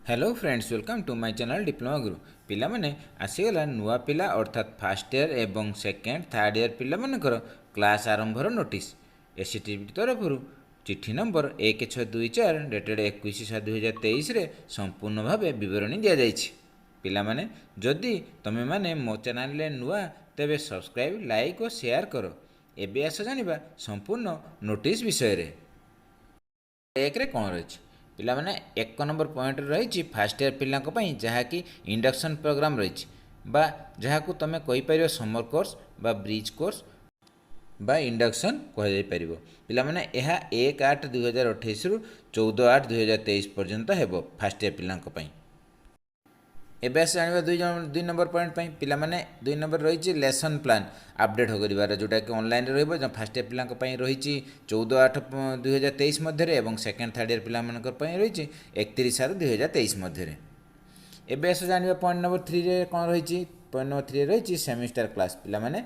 Hello friends, welcome to my channel Diploma Guru। ପିଲାମାନେ, ଆସିଗଲା ନୂଆ ପିଲା, ଅର୍ଥାତ୍ ଫାର୍ଷ୍ଟ ଇୟର୍ ଏବଂ ସେକେଣ୍ଡ ଥାର୍ଡ଼ ଇୟର୍ ପିଲାମାନଙ୍କର କ୍ଲାସ୍ ଆରମ୍ଭର ନୋଟିସ୍। ଏସ୍‌ସିଟିଇଟି ତରଫରୁ ଚିଠି ନମ୍ବର 1624 ଡେଟେଡ଼ 21/7/2023ରେ ସମ୍ପୂର୍ଣ୍ଣ ଭାବେ ବିବରଣୀ ଦିଆଯାଇଛି। ପିଲାମାନେ, ଯଦି ତୁମେମାନେ ମୋ ଚ୍ୟାନେଲରେ ନୂଆ, ତେବେ ସବସ୍କ୍ରାଇବ୍, ଲାଇକ୍ ଓ ସେୟାର କର। ଏବେ ଆସ ଜାଣିବା ସମ୍ପୂର୍ଣ୍ଣ ନୋଟିସ୍ ବିଷୟରେ। ଏକରେ କ'ଣ ରହିଛି? ପିଲାମାନେ, ଏକ ନମ୍ବର ପଏଣ୍ଟରେ ରହିଛି ଫାର୍ଷ୍ଟ ଇୟର୍ ପିଲାଙ୍କ ପାଇଁ, ଯାହାକି ଇଣ୍ଡକ୍ସନ୍ ପ୍ରୋଗ୍ରାମ୍ ରହିଛି ବା ଯାହାକୁ ତୁମେ କହିପାରିବ ସମର କୋର୍ସ ବା ବ୍ରିଜ୍ କୋର୍ସ ବା ଇଣ୍ଡକ୍ସନ୍ କୁହାଯାଇପାରିବ। ପିଲାମାନେ, ଏହା 1/8/2028ରୁ 14/8/2023 ପର୍ଯ୍ୟନ୍ତ ହେବ ଫାର୍ଷ୍ଟ ଇୟର୍ ପିଲାଙ୍କ ପାଇଁ। ଏବେ ଆସି ଜାଣିବା ଦୁଇ ଜଣ ଦୁଇ ନମ୍ବର ପଏଣ୍ଟ ପାଇଁ। ପିଲାମାନେ, ଦୁଇ ନମ୍ବର ରହିଛି ଲେସନ୍ ପ୍ଲାନ୍ ଅପଡ଼େଟ୍ କରିବାର, ଯେଉଁଟାକି ଅନଲାଇନ୍ରେ ରହିବ। ଫାର୍ଷ୍ଟ ଇୟର୍ ପିଲାଙ୍କ ପାଇଁ ରହିଛି 14/8/2023 ମଧ୍ୟରେ ଏବଂ ସେକେଣ୍ଡ ଥାର୍ଡ଼ ଇୟର୍ ପିଲାମାନଙ୍କ ପାଇଁ ରହିଛି 31/7/2023 ମଧ୍ୟରେ। ଏବେ ଆସ ଜାଣିବା ପଏଣ୍ଟ ନମ୍ବର ଥ୍ରୀରେ କ'ଣ ରହିଛି। ପଏଣ୍ଟ ନମ୍ବର ଥ୍ରୀରେ ରହିଛି ସେମିଷ୍ଟାର କ୍ଲାସ୍। ପିଲାମାନେ,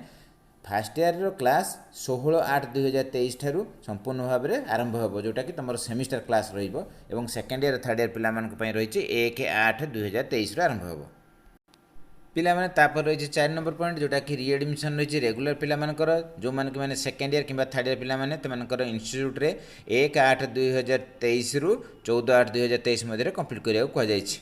ଫାର୍ଷ୍ଟ ଇୟର୍ର କ୍ଲାସ୍ 16/8/2023 ଠାରୁ ସମ୍ପୂର୍ଣ୍ଣ ଭାବରେ ଆରମ୍ଭ ହେବ, ଯେଉଁଟାକି ତୁମର ସେମିଷ୍ଟାର କ୍ଲାସ୍ ରହିବ ଏବଂ ସେକେଣ୍ଡ ଇୟର୍, ଥାର୍ଡ଼ ଇୟର୍ ପିଲାମାନଙ୍କ ପାଇଁ ରହିଛି 1/8/2023ରୁ ଆରମ୍ଭ ହେବ। ପିଲାମାନେ, ତାପରେ ରହିଛି ଚାରି ନମ୍ବର ପଏଣ୍ଟ, ଯେଉଁଟାକି ରିଆଡ଼ମିସନ୍ ରହିଛି ରେଗୁଲାର ପିଲାମାନଙ୍କର, ଯେଉଁମାନେ କି ମାନେ ସେକେଣ୍ଡ ଇୟର୍ କିମ୍ବା ଥାର୍ଡ଼ ଇୟର୍ ପିଲାମାନେ, ସେମାନଙ୍କର ଇନଷ୍ଟିଚ୍ୟୁଟ୍ରେ 1/8/2023ରୁ 14/8/2023 ମଧ୍ୟରେ କମ୍ପ୍ଲିଟ୍ କରିବାକୁ କୁହାଯାଇଛି।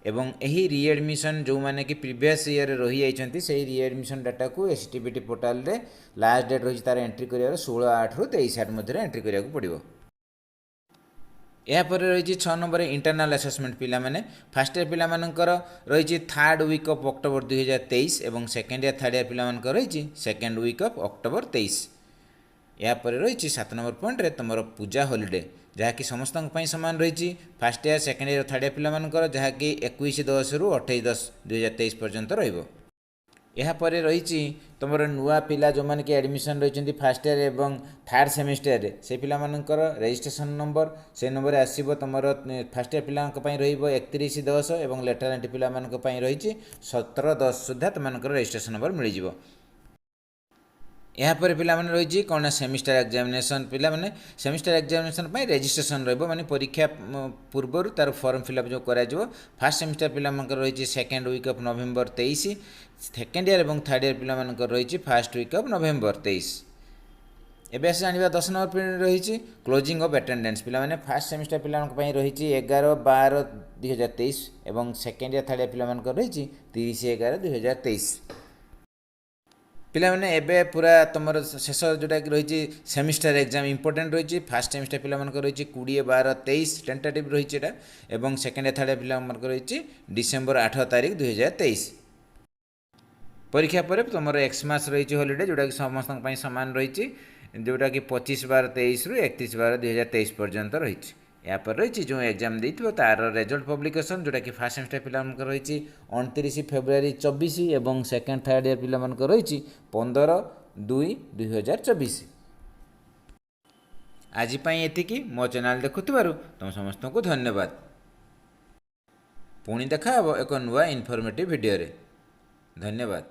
ଏବଂ ଏହି ରିଆଡ଼ମିସନ୍ ଯେଉଁମାନେ କି ପ୍ରିଭିୟସ୍ ଇୟର୍ରେ ରହିଯାଇଛନ୍ତି, ସେହି ରିଆଡ଼ମିସନ୍ ଡାଟାକୁ ଏସ୍‌ସିଟିଇଟି ପୋର୍ଟାଲରେ ଲାଷ୍ଟ ଡେଟ୍ ରହିଛି ତା'ର ଏଣ୍ଟ୍ରି କରିବାର 16/8ରୁ 23/8 ମଧ୍ୟରେ ଏଣ୍ଟ୍ରି କରିବାକୁ ପଡ଼ିବ। ଏହାପରେ ରହିଛି ଛଅ ନମ୍ବର ଇଣ୍ଟରନାଲ୍ ଆସେସମେଣ୍ଟ। ପିଲାମାନେ, ଫାର୍ଷ୍ଟ ଇୟର୍ ପିଲାମାନଙ୍କର ରହିଛି ଥାର୍ଡ଼ ୱିକ୍ ଅଫ୍ ଅକ୍ଟୋବର 2023 ଏବଂ ସେକେଣ୍ଡ ଇୟର୍, ଥାର୍ଡ଼ ଇୟର୍ ପିଲାମାନଙ୍କର ରହିଛି ସେକେଣ୍ଡ ୱିକ୍ ଅଫ୍ ଅକ୍ଟୋବର 23। ଏହାପରେ ରହିଛି ସାତ ନମ୍ବର ପଏଣ୍ଟରେ ତୁମର ପୂଜା ହଲିଡେ, ଯାହାକି ସମସ୍ତଙ୍କ ପାଇଁ ସମାନ ରହିଛି, first year, second year, third year ପିଲାମାନଙ୍କର, ଯାହାକି 21/10ରୁ 28/10/2023 ପର୍ଯ୍ୟନ୍ତ ରହିବ। ଏହାପରେ ରହିଛି ତୁମର ନୂଆ ପିଲା ଯେଉଁମାନେ କି ଆଡ଼ମିସନ୍ ରହିଛନ୍ତି ଫାର୍ଷ୍ଟ ଇୟର୍ ଏବଂ ଥାର୍ଡ଼ ସେମିଷ୍ଟରରେ, ସେ ପିଲାମାନଙ୍କର ରେଜିଷ୍ଟ୍ରେସନ୍ ନମ୍ବର। ସେ ନମ୍ବରରେ ଆସିବ ତୁମର ଫାର୍ଷ୍ଟ ଇୟର୍ ପିଲାଙ୍କ ପାଇଁ ରହିବ 31/10 ଏବଂ ଲେଟରାଲ୍ ଏଣ୍ଟ୍ରି ପିଲାମାନଙ୍କ ପାଇଁ ରହିଛି 17/10 ସୁଦ୍ଧା ତୁମମାନଙ୍କର ରେଜିଷ୍ଟ୍ରେସନ୍ ନମ୍ବର ମିଳିଯିବ। ଏହାପରେ ପିଲାମାନେ, ରହିଛି କ'ଣ ନା ସେମିଷ୍ଟାର ଏକ୍ଜାମିନେସନ୍। ପିଲାମାନେ, ସେମିଷ୍ଟାର ଏକ୍ଜାମିନେସନ୍ ପାଇଁ ରେଜିଷ୍ଟ୍ରେସନ୍ ରହିବ, ମାନେ ପରୀକ୍ଷା ପୂର୍ବରୁ ତା'ର ଫର୍ମ ଫିଲ୍ଅପ୍ ଯେଉଁ କରାଯିବ। ଫାର୍ଷ୍ଟ ସେମିଷ୍ଟାର ପିଲାମାନଙ୍କର ରହିଛି second week off November 23। Second year ଏବଂ ଥାର୍ଡ଼ ଇୟର୍ ପିଲାମାନଙ୍କର ରହିଛି ଫାର୍ଷ୍ଟ ୱିକ୍ ଅଫ୍ ନଭେମ୍ବର 23। ଏବେ ଆସି ଜାଣିବା 10 ନମ୍ବର ରହିଛି କ୍ଲୋଜିଂ ଅଫ୍ ଆଟେଣ୍ଡାନ୍ସ। ପିଲାମାନେ, ଫାର୍ଷ୍ଟ ସେମିଷ୍ଟାର ପିଲାମାନଙ୍କ ପାଇଁ ରହିଛି 11/12/2023 ଏବଂ ସେକେଣ୍ଡ ଇୟର୍, ଥାର୍ଡ଼ ଇୟର୍ ପିଲାମାନଙ୍କର ରହିଛି 30/11/2023। ପିଲାମାନେ, ଏବେ ପୁରା ତୁମର ଶେଷ ଯେଉଁଟାକି ରହିଛି ସେମିଷ୍ଟାର ଏକ୍ଜାମ୍ ଇମ୍ପୋର୍ଟାଣ୍ଟ ରହିଛି। ଫାର୍ଷ୍ଟ ସେମିଷ୍ଟାର ପିଲାମାନଙ୍କର ରହିଛି 20/12/23, ଟେଣ୍ଟାଟିଭ୍ ରହିଛି ଏଇଟା, ଏବଂ ସେକେଣ୍ଡ ଇୟର୍, ଥାର୍ଡ଼ ଇୟର୍ ପିଲାମାନଙ୍କର ରହିଛି ଡିସେମ୍ବର 8 ତାରିଖ 2023। ପରୀକ୍ଷା ପରେ ତୁମର ଏକ୍ସମାସ୍ ରହିଛି ହଲିଡ଼େ, ଯେଉଁଟାକି ସମସ୍ତଙ୍କ ପାଇଁ ସମାନ ରହିଛି, ଯେଉଁଟାକି 25/12/23ରୁ 31/12/2023 ପର୍ଯ୍ୟନ୍ତ ରହିଛି। ଏହାପରେ ରହିଛି ଯେଉଁ ଏକ୍ଜାମ୍ ଦେଇଥିବ ତା'ର ରେଜଲ୍ଟ ପବ୍ଲିକେସନ୍, ଯେଉଁଟାକି ଫାର୍ଷ୍ଟ ସେମିଷ୍ଟାର ପିଲାମାନଙ୍କର ରହିଛି 29 ଫେବୃଆରୀ 24 ଏବଂ ସେକେଣ୍ଡ, ଥାର୍ଡ଼ ଇୟର୍ ପିଲାମାନଙ୍କର ରହିଛି 15/2/2024। ଆଜି ପାଇଁ ଏତିକି। ମୋ ଚ୍ୟାନେଲ୍ ଦେଖୁଥିବାରୁ ତୁମ ସମସ୍ତଙ୍କୁ ଧନ୍ୟବାଦ। ପୁଣି ଦେଖା ହେବ ଏକ ନୂଆ ଇନଫର୍ମେଟିଭ୍ ଭିଡ଼ିଓରେ। ଧନ୍ୟବାଦ।